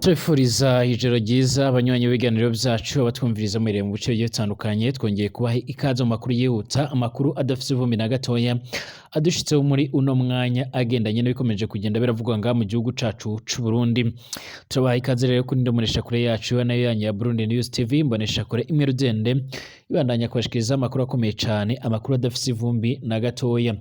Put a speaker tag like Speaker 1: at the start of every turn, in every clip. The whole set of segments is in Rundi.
Speaker 1: Tubifuriza ijoro ryiza abanywanyi b'ibiganiro byacu, abatwumviriza muhereye mu bice bigiye bitandukanye. Twongeye kubaha ikaze mu makuru yihuta, amakuru adafite ivumbi na gatoya, adushitseho muri uno mwanya, agendanye n'ibikomeje kugenda biravugwa ngaha mu gihugu cacu c'u Burundi. Turabaha ikaze rero kuri mbonesha kure yacu, nayo yanyu ya Burundi News TV, mbonesha kure imwe rudende ibandanya kubashikiriza amakuru akomeye cane, amakuru adafite ivumbi na gatoya.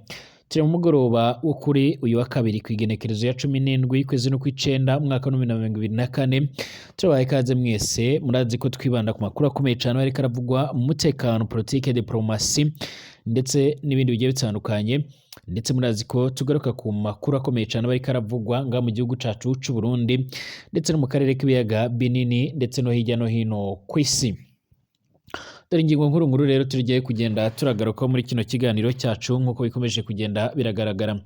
Speaker 1: Turi mu mugoroba wo kuri uyu wa kabiri, kw'igenekerezo ya 17 kwezi n'ukw'icenda, umwaka wa 2024. Turabaha ikaze mwese. Murazi ko twibanda ku makuru akomeye cane ariko aravugwa mu mutekano, politike, diplomasi ndetse n'ibindi bigiye bitandukanye. Ndetse murazi ko tugaruka ku makuru akomeye cane ariko aravugwa ngaha mu gihugu cacu c'u Burundi, ndetse no mu karere k'ibiyaga binini, ndetse no hirya no hino kw'isi. Dore ingingo nkuru nkuru rero tugiye kugenda turagaruka muri kino kiganiro cyacu. Nk'uko bikomeje kugenda biragaragara,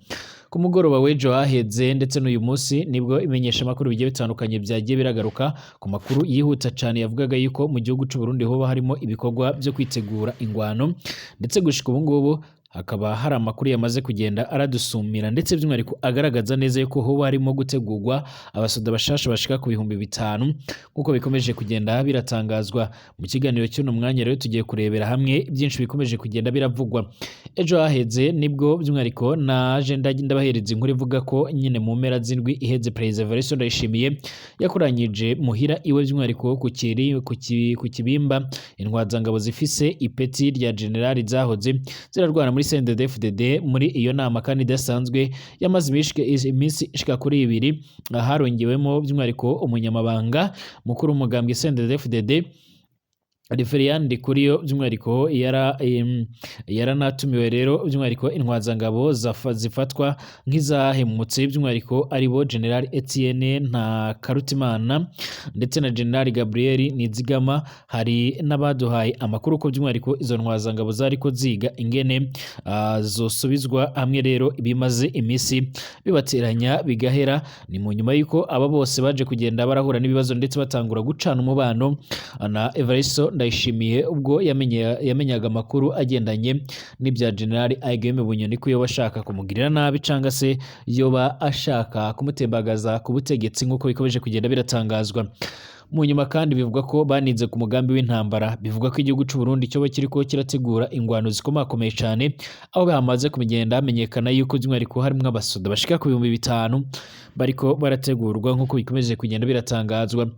Speaker 1: ku mugoroba w'ejo haheze ndetse n'uyu munsi, nibwo imenyeshamakuru bigiye bitandukanye byagiye biragaruka ku makuru yihuta cyane yavugaga yuko mu gihugu c'u Burundi hoba harimo ibikorwa byo kwitegura ingwano. Ndetse gushika ubu ngubu hakaba hari amakuru yamaze kugenda aradusumira, ndetse by'umwihariko agaragaza neza yuko hoba harimo gutegurwa abasoda bashasha bashika ku 5000, nk'uko bikomeje kugenda biratangazwa. Mu kiganiro cy'uno mwanya rero tugiye kurebera hamwe byinshi bikomeje kugenda biravugwa. Ejo haheze nibwo by'umwihariko naje ndabahereza inkuru ivuga ko nyine mu mpera z'indwi iheze Perezida Evariste Ndayishimiye yakoranyije muhira iwe, by'umwihariko ku Kibimba, intwazangabo zifise ipeti rya generali zahoze zirarwana muri CNDD-FDD. Muri iyo nama kandi idasanzwe yamaze iminsi ishika kuri ibiri, harongewemo by'umwihariko umunyamabanga mukuru w'umugambwe CNDD-FDD, Reverien Ndikuriyo. By'umwihariko yaranatumiwe rero by'umwihariko intwazangabo zifatwa nk'izahemutse, by'umwihariko aribo General Etienne Ntakarutimana ndetse na General Gabriel Nizigama. Hari n'abaduhaye amakuru ko by'umwihariko izo ntwazangabo zariko ziga ingene zosubizwa hamwe rero bimaze iminsi bibateranya bigahera. Ni mu nyuma y'uko aba bose baje kugenda barahura n'ibibazo, ndetse batangura gucana umubano na Evariste Ndayishimiye, ubwo yamenyaga amakuru agendanye n'ibya General Guillaume Bunyoni, ko yoba ashaka kumugirira nabi cyangwa se yoba ashaka kumutembagaza ku butegetsi, nk'uko bikomeje kugenda biratangazwa. Mu nyuma kandi bivugwa ko banize ku mugambi w'intambara. Bivugwa ko igihugu c'u Burundi cyoba kiriko kirategura ingwano zikomakomeye cane, aho bamaze kugenda hamenyekana yuko by'umwihariko harimwo abasoda bashika ku 5000 bariko barategurwa, nk'uko bikomeje kugenda biratangazwa.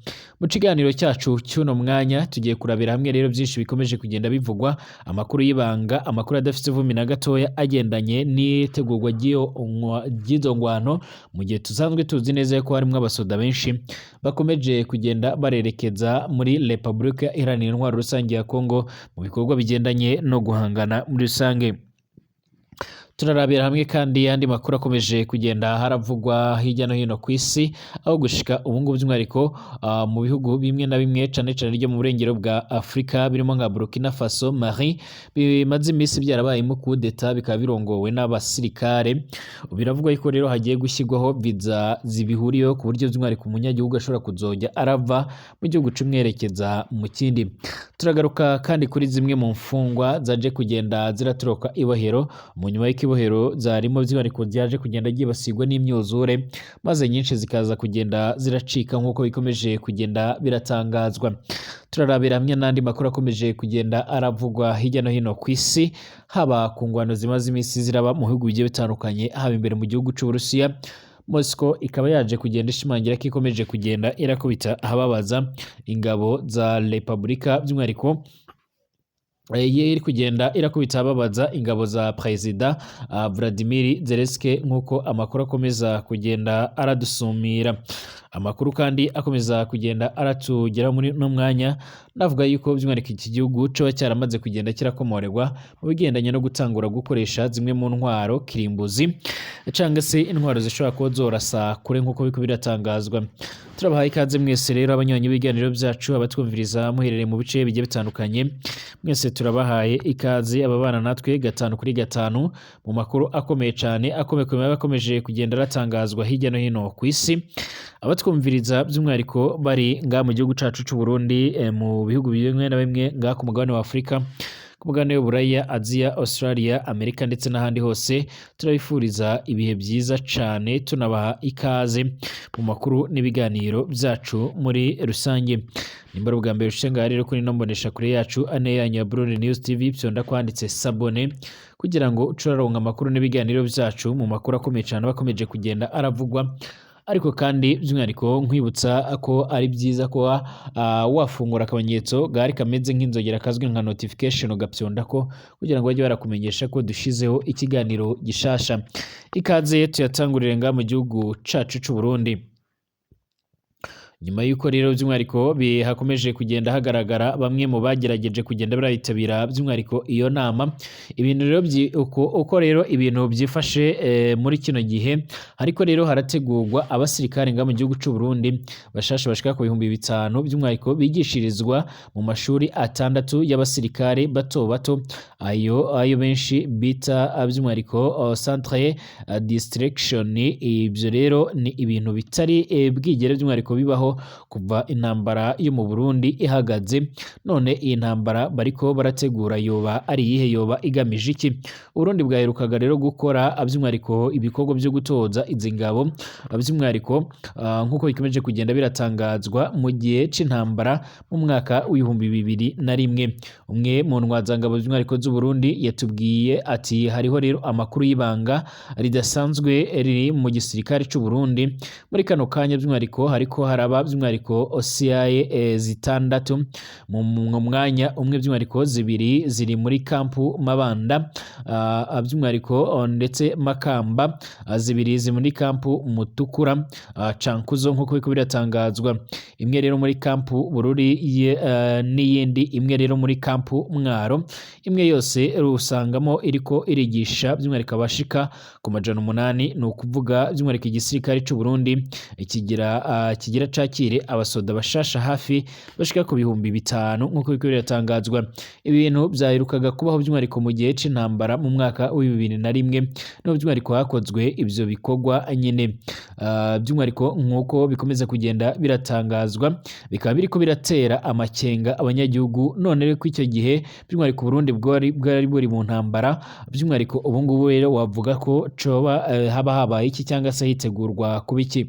Speaker 1: Mu kiganiro cyacu cy'uno mwanya tugiye kurabira hamwe rero byinshi bikomeje kugenda bivugwa, amakuru y'ibanga, amakuru adafite ivumbi na gatoya, agendanye n'itegurwa ry'izo ngwano, mu gihe tusanzwe tuzi neza ko harimwo abasoda benshi bakomeje kugenda barerekeza muri Repubulika Iharanira Intwaro Rusange ya Kongo mu bikorwa bigendanye no guhangana muri rusange. Turarabira hamwe kandi yandi makuru akomeje kugenda haravugwa hirya no hino ku isi, aho gushika ubu ngubu by'umwihariko mu bihugu bimwe na bimwe, cane cane ryo mu burengero bwa Afurika, birimo nka Burkina Faso, Mali, bimaze iminsi byarabayemo kudeta, bikaba birongowe n'abasirikare. Biravugwa yuko rero hagiye gushyirwaho viza zibihuriyeho, ku buryo by'umwihariko umunyagihugu ashobora kuzojya arava mu gihugu cumwerekeza mu kindi. Turagaruka kandi kuri zimwe mu mfungwa zaje kugenda ziratoroka ibohero mu nyuma y'uko ibohero zarimo by'umwihariko ryaje kugenda ryibasirwa n'imyuzure, maze nyinshi zikaza kugenda ziracika, nk'uko bikomeje kugenda biratangazwa. Turarabira hamwe n'andi makuru akomeje kugenda aravugwa hirya no hino ku isi, haba ku ngwano zimaze iminsi ziraba mu bihugu bigiye bitandukanye, haba imbere mu gihugu c'Uburusiya. Moscow ikaba yaje kugenda ishimangira ko ikomeje kugenda irakubita ahababaza ingabo za Repubulika, by'umwihariko iri kugenda irakubita ababaza ingabo za Perezida Vladimir Zelensky, nk'uko amakuru akomeza kugenda aradusumira. Amakuru kandi akomeza kugenda aratugera muri no mwanya navuga yuko by'umwihariko iki gihugu coba cyaramaze kugenda kirakomorerwa mu bigendanye no gutangura gukoresha zimwe mu ntwaro kirimbuzi, cyangwa se intwaro zishobora kuba zorasa kure, nk'uko biriko biratangazwa. Turabahaye ikaze mwese rero abanywanyi b'ibiganiro byacu, abatwumviriza muherereye mu bice bigiye bitandukanye, mwese turabahaye ikaze, ababana natwe gatanu kuri gatanu mu makuru akomeye cyane, akomeye akomeje kugenda aratangazwa hirya no hino ku isi. Abatwumviriza by'umwihariko bari ngaha mu gihugu cacu c'u Burundi, mu bihugu bimwe na bimwe ngaha ku mugabane wa Afurika, ku mugabane w'Uburaya, Aziya, Australia, Amerika ndetse n'ahandi hose. Turabifuriza ibihe byiza cane, tunabaha ikaze mu makuru n'ibiganiro byacu muri rusange. Nimba ari ubwa mbere ushitse ngaha rero kuri ino mboneshakure yacu ane yanyu ya Burundi News TV, fyonda kwanditse s'abonner kugira ngo uce uraronka amakuru n'ibiganiro byacu mu makuru akomeye cane aba akomeje kugenda aravugwa. Ariko kandi by'umwihariko nkwibutsa ko ari byiza kuba wafungura akamenyetso gari kameze nk'inzogera kazwi nka notification, ugapyonda ko kugira ngo bajye barakumenyesha ko dushizeho ikiganiro gishasha. Ikaze tuyatangurire ngaha mu gihugu cacu c'u Burundi. Nyuma y'uko rero by'umwihariko hakomeje kugenda hagaragara bamwe mu bagerageje kugenda baritabira by'umwihariko iyo nama, ibintu rero uko rero ibintu byifashe muri kino gihe, ariko rero harategurwa abasirikare nga mu gihugu c'u Burundi bashasha bashika ku 5000, by'umwihariko bigishirizwa mu mashuri atandatu y'abasirikare bato bato, ayo benshi bita by'umwihariko centre d'instruction. Ibyo rero ni ibintu bitari bwigere by'umwihariko bibaho kuva intambara yo mu Burundi ihagaze. None iyi ntambara bariko barategura yoba ari iyihe? Yoba igamije iki? Uburundi bwaherukaga rero gukora by'umwihariko ibikorwa byo gutoza izi ngabo by'umwihariko, nk'uko bikomeje kugenda biratangazwa, mu gihe c'intambara mu mwaka w'2001. Umwe mu ntwazangabo by'umwihariko z'u Burundi yatubwiye ati hariho rero amakuru y'ibanga ridasanzwe riri mu gisirikare c'u Burundi muri kano kanya, by'umwihariko hariko haraba by'umwihariko CIA zitandatu mu mwanya umwe, by'umwihariko zibiri ziri muri kampu Mabanda, by'umwihariko ndetse Makamba, zibiri ziri muri kampu Mutukura, Cankuzo, nk'uko biriko biratangazwa, imwe rero muri kampu Bururi n'iyindi imwe rero muri kampu Mwaro. Imwe yose usangamo iriko irigisha by'umwihariko abashika ku 800. Ni ukuvuga by'umwihariko igisirikare c'u Burundi kigira cakire abasoda bashasha hafi bashika ku 5000, nk'uko biriko biratangazwa. Ibintu vyaherukaga kubaho by'umwihariko mu gihe c'intambara mu mwaka w'2001, niho by'umwihariko hakozwe ivyo bikorwa nyene. By'umwihariko nk'uko bikomeza kugenda biratangazwa, bikaba biriko biratera amakenga abanyagihugu. None rero ko icyo gihe by'umwihariko Burundi bwari buri mu ntambara, by'umwihariko ubu ngubu rero wavuga ko coba haba habaye iki cyangwa se hitegurwa kuba iki?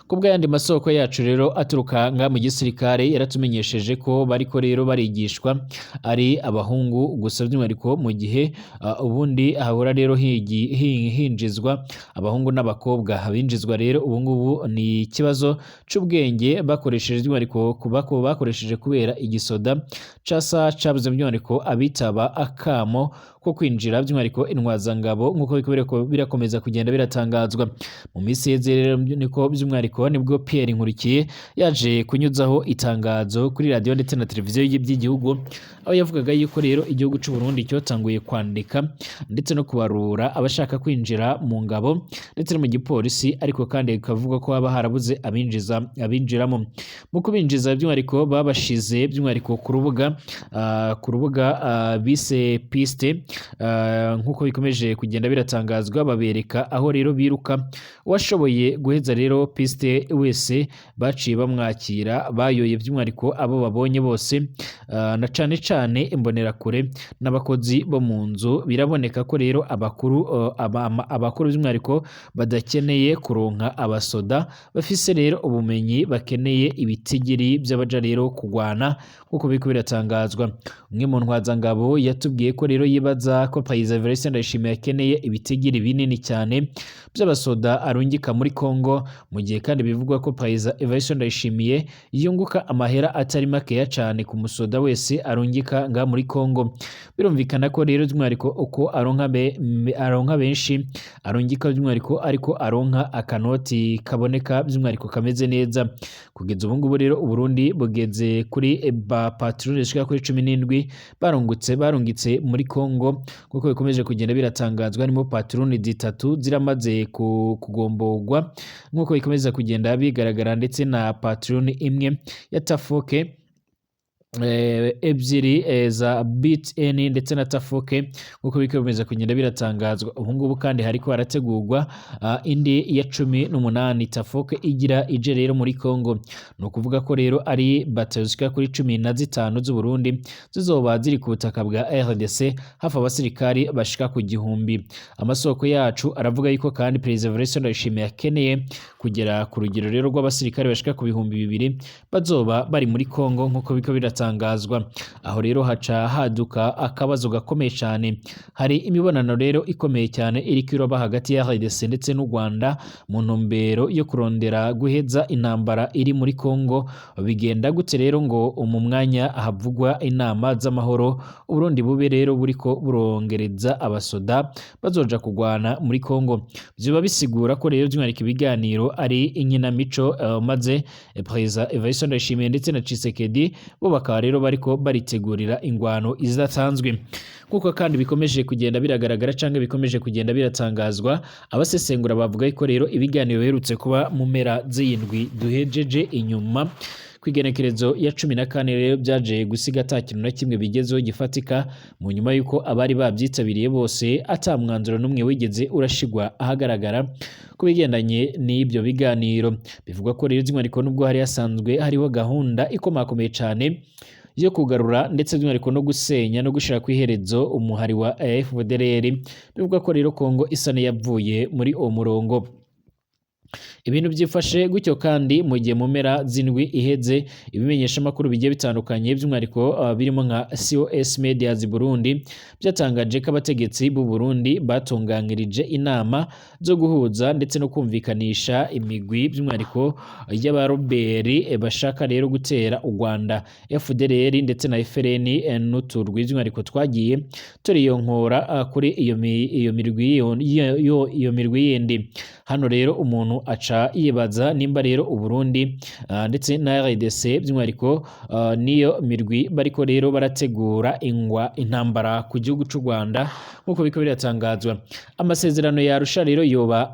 Speaker 1: Kubw'ayandi masoko yacu rero aturuka nga mu gisirikare, yaratumenyesheje ko bariko rero barigishwa ari abahungu gusa, by'umwihariko mu gihe ubundi hahora rero hinjizwa abahungu n'abakobwa. Abinjizwa rero ubu ngubu ni ikibazo c'ubwenge bakoresheje, by'umwihariko bakoresheje kubera igisoda casa cabuze by'umwihariko abitaba akamo ko kwinjira by'umwihariko intwazangabo, nk'uko biriko birakomeza kugenda biratangazwa. Mu minsi iheze rero niko by'umwihariko nibwo Pierre Nkurikiye yaje kunyuzaho itangazo kuri radiyo ndetse na televiziyo by'igihugu, aho yavugaga yuko rero igihugu c'u Burundi cyotanguye kwandika ndetse no kubarura abashaka kwinjira mu ngabo ndetse no mu gipolisi, ariko kandi bikavuga ko haba harabuze abinjiramo. Mu kubinjiza by'umwihariko babashize by'umwihariko ku rubuga bise piste, nk'uko bikomeje kugenda biratangazwa, babereka aho rero biruka. Uwashoboye guheza rero piste wese baciye bamwakira, bayoye by'umwihariko abo babonye bose, na cane cane imbonerakure n'abakozi bo mu nzu. Biraboneka ko rero abakuru by'umwihariko badakeneye kuronka abasoda bafise rero ubumenyi, bakeneye ibitigiri by'abaja rero kugwana, nk'uko biriko biratangazwa. Umwe mu ntwazangabo yatubwiye ko rero yibaza ko Perezida Evariste Ndayishimiye akeneye ibitigiri binini cyane by'abasoda arungika muri Congo, mu gihe kandi bivugwa ko Perezida Evariste Ndayishimiye yunguka amahera atari makeya cyane ku musoda wese arungika nga muri Congo. Birumvikana ko rero by'umwihariko uko aronka benshi arungika by'umwihariko, ariko aronka akanoti kaboneka by'umwihariko kameze neza. Kugeza ubu ngubu rero Uburundi bugeze kuri ba patrouille zishika kuri 17 barungitse muri Congo, kuko bikomeje kugenda biratangazwa. Harimo patrouille zitatu ziramaze kugomborwa, nk'uko bikomeza kugenda bigaragara, ndetse na patrouille imwe ya Tafoke. ebyiri za BTN ndetse na Tafoke, nk'uko bikomeza kugenda biratangazwa. Ubu ngubu kandi hariko harategurwa indi ya 18 Tafoke igira ije rero muri Congo. Ni ukuvuga ko rero ari batayo zishika kuri 15 z'u Burundi zizoba ziri ku butaka bwa RDC, hafi abasirikari bashika ku 1000. Amasoko yacu aravuga yuko kandi Perezida Evariste Ndayishimiye akeneye kugera ku rugero rero rw'abasirikari bashika ku 2000 bazoba bari muri Congo, nk'uko biko biratangazwa. Aho rero haca haduka akabazo gakomeye cyane. Hari imibonano rero ikomeye cyane iriko iraba hagati ya RDC ndetse n'u Rwanda mu ntumbero yo kurondera guheza intambara iri muri Congo. Bigenda gute rero ngo mu mwanya havugwa inama z'amahoro, Uburundi bube rero buriko burongereza abasoda bazoja kugwana muri Congo? Vyoba bisigura ko rero by'umwihariko ibiganiro ari inkinamico, maze Perezida Evariste Ndayishimiye ndetse na Tshisekedi bo bakaba rero bariko baritegurira ingwano idasanzwe. Kuko kandi bikomeje kugenda biragaragara canke bikomeje kugenda biratangazwa, abasesengura bavuga ko rero ibiganiro biherutse kuba mu mpera z'iyindwi duhejeje inyuma, kw'igenekerezo ya 14 rero, byaje gusiga ata kintu na kimwe bigezeho gifatika, mu nyuma y'uko abari babyitabiriye bose ata mwanzuro n'umwe wigeze urashigwa ahagaragara ku bigendanye n'ibyo biganiro. Bivugwa ko rero by'umwihariko nubwo hari hasanzwe hariho gahunda ikomakomeye cyane yo kugarura ndetse by'umwihariko no gusenya no gushira ku iherezo umuhari wa FDLR, bivugwa ko rero Kongo isa n'iyavuye muri uwo murongo. Ibintu byifashe gutyo kandi mu gihe mu mpera z'indwi iheze ibimenyeshamakuru bigiye bitandukanye, by'umwihariko birimo nka COS Medias Burundi, byatangaje ko abategetsi b'u Burundi batunganirije inama zo guhuza ndetse no kumvikanisha imigwi, by'umwihariko y'abaroberi bashaka rero gutera u Rwanda, FDLR ndetse na FLN, n'uturwi by'umwihariko twagiye turiyonkora kuri iyo mirwi yindi. Hano rero umuntu aca yibaza nimba rero Uburundi ndetse na RDC by'umwihariko niyo mirwi bariko rero barategura ingwa intambara ku gihugu c'u Rwanda, nk'uko biko biratangazwa. Amasezerano ya Arusha rero yoba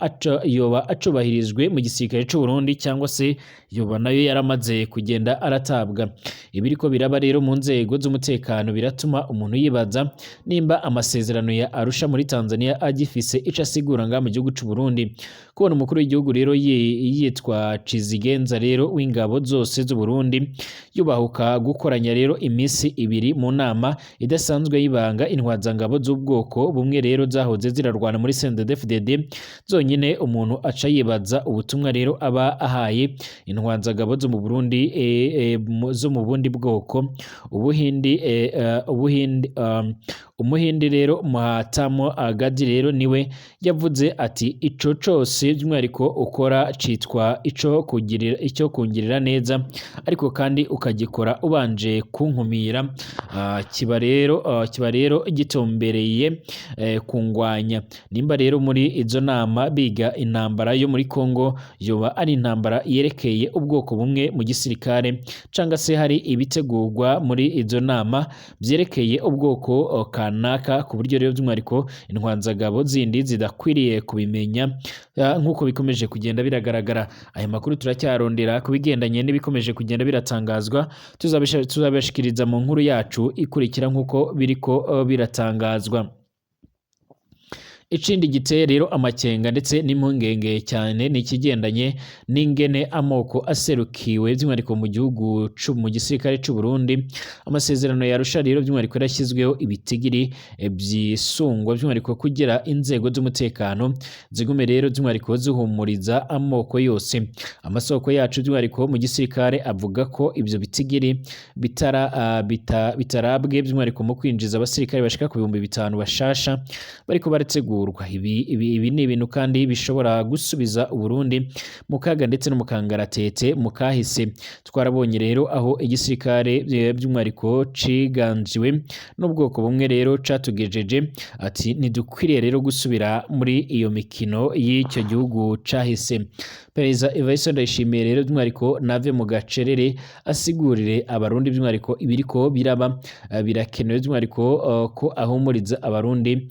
Speaker 1: acubahirijwe mu gisirikare c'u Burundi, cyangwa se yoba nayo yaramaze kugenda aratabwa? Ibiriko biraba rero mu nzego z'umutekano biratuma umuntu yibaza nimba amasezerano ya Arusha muri Tanzania agifise ico asigura ngaha mu gihugu c'u Burundi. Kubona umukuru w'igihugu rero yitwa Cizigenza rero w'ingabo zose z'u Burundi yubahuka gukoranya rero iminsi 2 mu nama idasanzwe y'ibanga intwazangabo z'ubwoko bumwe rero zahoze zirarwana muri CNDD-FDD zonyine, umuntu aca yibaza ubutumwa rero aba ahaye intwazangabo zo mu Burundi zo mu bundi bwoko. Ubuhindi e, e, Ubuhindi, umuhindi rero Muhatamo Agadi rero niwe yavuze ati: "Ico cose by'umwihariko ukora citwa ico kugirira, icyo kungirira neza, ariko kandi ukagikora ubanje kunkumira, kiba rero gitombereye kungwanya." Nimba rero muri izo nama biga intambara yo muri Congo, yoba ari intambara yerekeye ubwoko bumwe mu gisirikare, canga se hari ibitegurwa muri izo nama byerekeye ubwoko kanaka, ku buryo rero by'umwihariko intwanzagabo zindi zidakwiriye kubimenya, nk'uko bikomeje kugenda biragaragara. Aya makuru turacyarondera ku bigendanye n'ibikomeje kugenda biratangazwa, tuzabishikiriza mu nkuru yacu ikurikira, nk'uko biriko biratangazwa. Ikindi giteye rero amakenga ndetse n'impungenge cyane ni ikigendanye n'ingene amoko aserukiwe by'umwihariko mu gihugu mu gisirikare c'u Burundi. Amasezerano ya Arusha rero by'umwihariko yarashyizweho ibitigiri byisungwa, by'umwihariko kugira inzego z'umutekano zigume rero by'umwihariko zihumuriza amoko yose. Amasoko yacu by'umwihariko mu gisirikare avuga ko ibyo bitigiri bitarabwe by'umwihariko mu kwinjiza abasirikare bashika ku 5000 bashasha bariko barategurwa. Ibi ni ibintu kandi bishobora gusubiza Uburundi mu kaga ndetse no mu kangaratete. Mu kahise twarabonye rero aho igisirikare by'umwihariko ciganziwe n'ubwoko bumwe rero catugejeje. Ati ntidukwiriye rero gusubira muri iyo mikino y'icyo gihugu cahise. Perezida Evariste Ndayishimiye rero by'umwihariko nave mu gacerere asigurire abarundi by'umwihariko ibiriko biraba. Birakenewe by'umwihariko ko ahumuriza abarundi.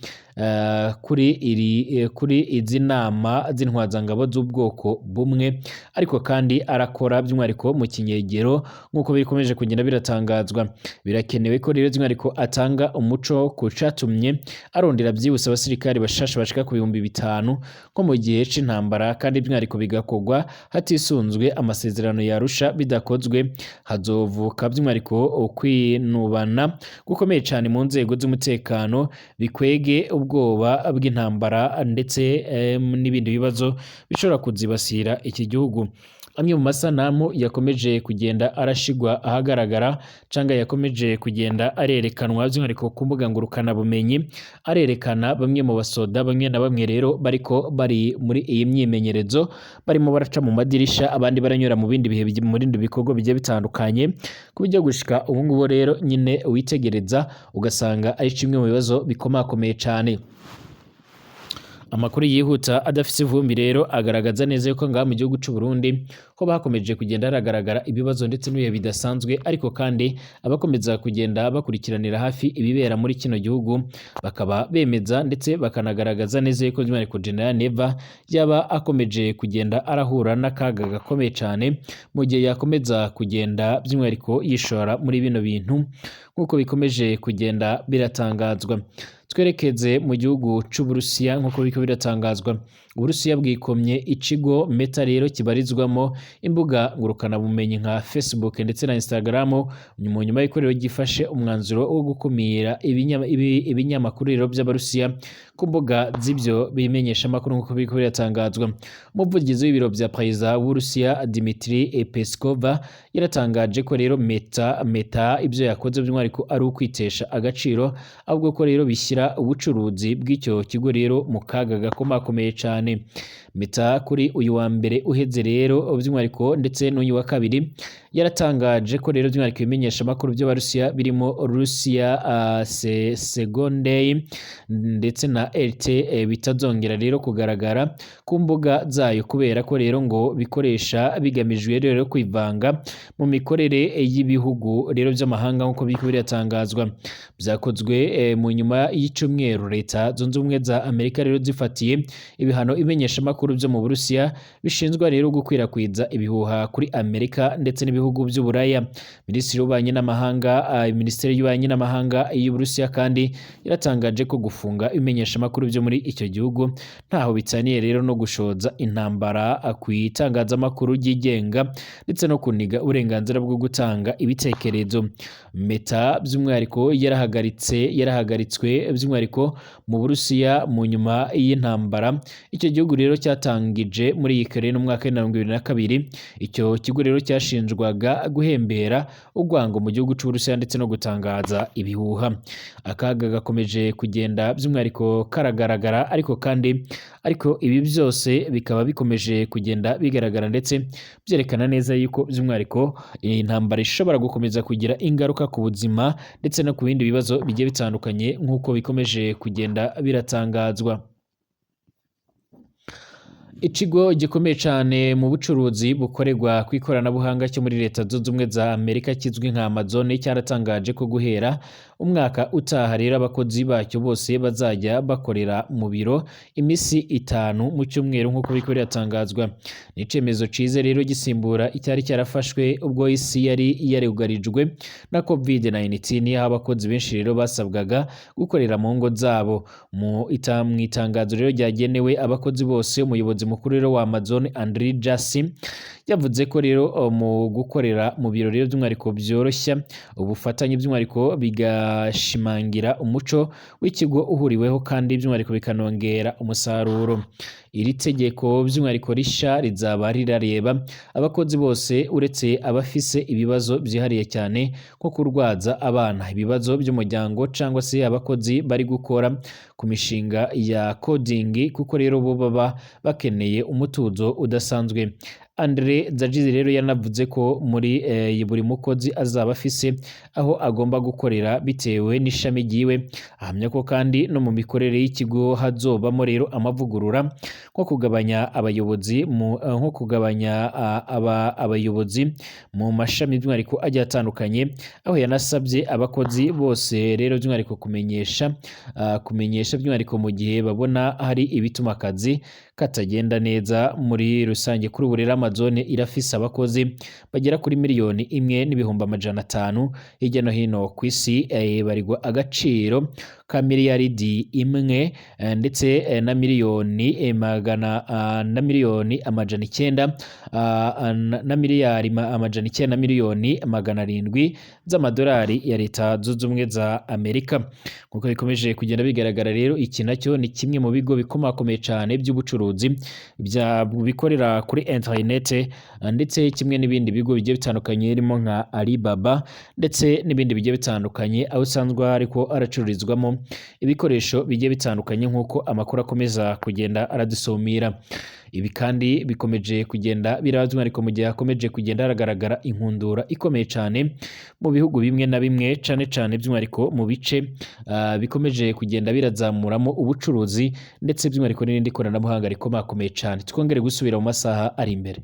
Speaker 1: kuri iri kuri izi nama z'intwazangabo z'ubwoko bumwe, ariko kandi arakora by'umwihariko mu kinyegero nk'uko bikomeje kugenda biratangazwa. Birakenewe ko rero by'umwihariko atanga umuco ku catumye arondera byihuse abasirikare bashasha bashika ku 5000 nko mu gihe c'intambara, kandi by'umwihariko bigakorwa hatisunzwe amasezerano ya Arusha. Bidakozwe hazovuka by'umwihariko ukwinubana gukomeye cane mu nzego z'umutekano, bikwege ubwoba bw'intambara ndetse n'ibindi bibazo bishobora kuzibasira iki gihugu. Amwe mu masanamu yakomeje kugenda arashigwa ahagaragara canga yakomeje kugenda arerekanwa by'umwihariko ku mbuga ngurukanabumenyi, arerekana bamwe mu basoda bamwe na bamwe rero bariko bari muri iyi myimenyerezo, barimo baraca mu madirisha, abandi baranyura mu bindi bihe mu bindi bikorwa bigiye bitandukanye, ku buryo gushika ubu ngubu rero nyine witegereza ugasanga ari kimwe mu bibazo bikomakomeye cane. Amakuru yihuta adafise ivumbi rero agaragaza neza yuko ngaha mu gihugu c'u Burundi ko bakomeje kugenda haragaragara ibibazo ndetse n'ibihe bidasanzwe, ariko kandi abakomeza kugenda bakurikiranira hafi ibibera muri kino gihugu bakaba bemeza ndetse bakanagaragaza neza yuko by'umwihariko General Neva yaba akomeje kugenda arahura n'akaga gakomeye cane mu gihe yakomeza kugenda by'umwihariko yishora muri bino bintu nk'uko bikomeje kugenda biratangazwa. Twerekeze mu gihugu c'Uburusiya nk'uko biriko biratangazwa. Uburusiya bwikomye ikigo Meta rero kibarizwamo imbuga ngurukanabumenyi nka Facebook ndetse na Instagram, mu nyuma y'uko rero gifashe umwanzuro wo gukumira ibinyamakuru rero by'Abarusiya ku mbuga z'ivyo bimenyeshamakuru nk'uko biriko biratangazwa. Umuvugizi w'ibiro vya perezida w'Uburusiya Dmitry Peskov yaratangaje ko rero Meta ibyo yakoze by'umwihariko ari ukwitesha agaciro, ahubwo ko rero bishyira ubucuruzi bw'icyo kigo rero mu kaga gakomakomeye cane. Meta kuri uyu wa mbere uheze rero by'umwihariko ndetse n'uyu wa kabiri yaratangaje ko rero by'umwihariko ibimenyeshamakuru by'Abarusiya birimo Russia Segondey ndetse na RT bitazongera rero kugaragara ku mbuga zayo, kubera ko rero ngo bikoresha bigamijwe rero kwivanga mu mikorere y'ibihugu rero by'amahanga nk'uko biriko biratangazwa. Byakozwe mu nyuma y'icumweru Leta Zunze Ubumwe za Amerika rero zifatiye ibihano imenyeshamakuru byo mu Burusiya bishinzwe rero gukwirakwiza ibihuha kuri Amerika ndetse n'ibihugu by'Uburaya. Minisitiri w'Ububanyi n'Amahanga, Minisiteri y'Ububanyi n'Amahanga y'Uburusiya kandi yaratangaje ko gufunga ibimenyeshamakuru byo muri icyo gihugu ntaho bitaniye rero no gushoza intambara ku itangazamakuru ryigenga ndetse no kuniga uburenganzira bwo gutanga ibitekerezo. Meta by'umwihariko yarahagaritswe by'umwihariko mu Burusiya mu nyuma y'intambara icyo gihugu rero cyatangije muri Ukraine mu mwaka wa 2022. Icyo kigo rero cyashinjwaga guhembera urwango mu gihugu c'Uburusiya ndetse no gutangaza ibihuha. Akaga gakomeje kugenda by'umwihariko karagaragara, ariko kandi ariko ibi byose bikaba bikomeje kugenda bigaragara ndetse byerekana neza yuko by'umwihariko iyi ntambara ishobora gukomeza kugira ingaruka ku buzima ndetse no ku bindi bibazo bigiye bitandukanye nk'uko bikomeje kugenda biratangazwa. Ikigo gikomeye cyane mu bucuruzi bukorerwa ku ikoranabuhanga cyo muri Leta Zunze Ubumwe za Amerika kizwi nka Amazon cyaratangaje ko guhera umwaka utaha rero abakozi bacyo bose bazajya bakorera mu biro iminsi 5 mu cyumweru nk'uko biriko biratangazwa. Ni icemezo cize rero gisimbura icyari cyarafashwe ubwo isi yari yarugarijwe na COVID-19, aho abakozi benshi rero basabwaga gukorera mu ngo zabo. Mu itangazo rero ryagenewe abakozi bose, umuyobozi mukuru rero wa Amazon Andy Jassy yavuze ko rero mu gukorera mu biro rero by'umwihariko byoroshya ubufatanye, by'umwihariko bigashimangira umuco w'ikigo uhuriweho kandi by'umwihariko bikanongera umusaruro. Iri tegeko by'umwihariko risha rizaba rirareba abakozi bose uretse abafise ibibazo byihariye cyane nko kurwaza abana, ibibazo by'umuryango cyangwa se abakozi bari gukora ku mishinga ya coding, kuko rero bo baba bakeneye umutuzo udasanzwe. Andre Zajizi rero yanavuze ko muri buri mukozi azaba afise aho agomba gukorera bitewe n'ishami ryiwe. Ahamya ko kandi no mu mikorere y'ikigo hazobamo rero amavugurura, nko kugabanya abayobozi mu nko kugabanya abayobozi mu mashami by'umwihariko agiye atandukanye, aho yanasabye abakozi bose rero by'umwihariko kumenyesha by'umwihariko mu gihe babona hari ibituma akazi katagenda neza muri rusange. Kuri ubu rero Amazon irafise abakozi bagera kuri 1,500,000 hirya no hino ku isi, barigwa agaciro ka miliyaridi 1, ndetse na miliyoni magana na miliyoni 900, na miliyari 900 na miliyoni 700 z'amadolari ya Leta Zunze Ubumwe za Amerika. Nkuko bikomeje kugenda bigaragara rero, iki nacyo ni kimwe mu bigo bikomakomeye cyane by'ubucuruzi bikorera kuri internet, ndetse kimwe n'ibindi bigo bigiye bitandukanye birimo nka Alibaba ndetse n'ibindi bigiye bitandukanye, aho usanzwe ariko aracururizwamo ibikoresho bigiye bitandukanye, nk'uko amakuru akomeza kugenda aradusumira. Ibi kandi bikomeje kugenda biraba by'umwihariko mu gihe hakomeje kugenda hagaragara inkundura ikomeye cyane mu bihugu bimwe na bimwe, cane cane by'umwihariko mu bice bikomeje kugenda birazamuramo ubucuruzi, ndetse by'umwihariko n'irindi koranabuhanga rikomakomeye cyane. Twongere gusubira mu masaha ari imbere.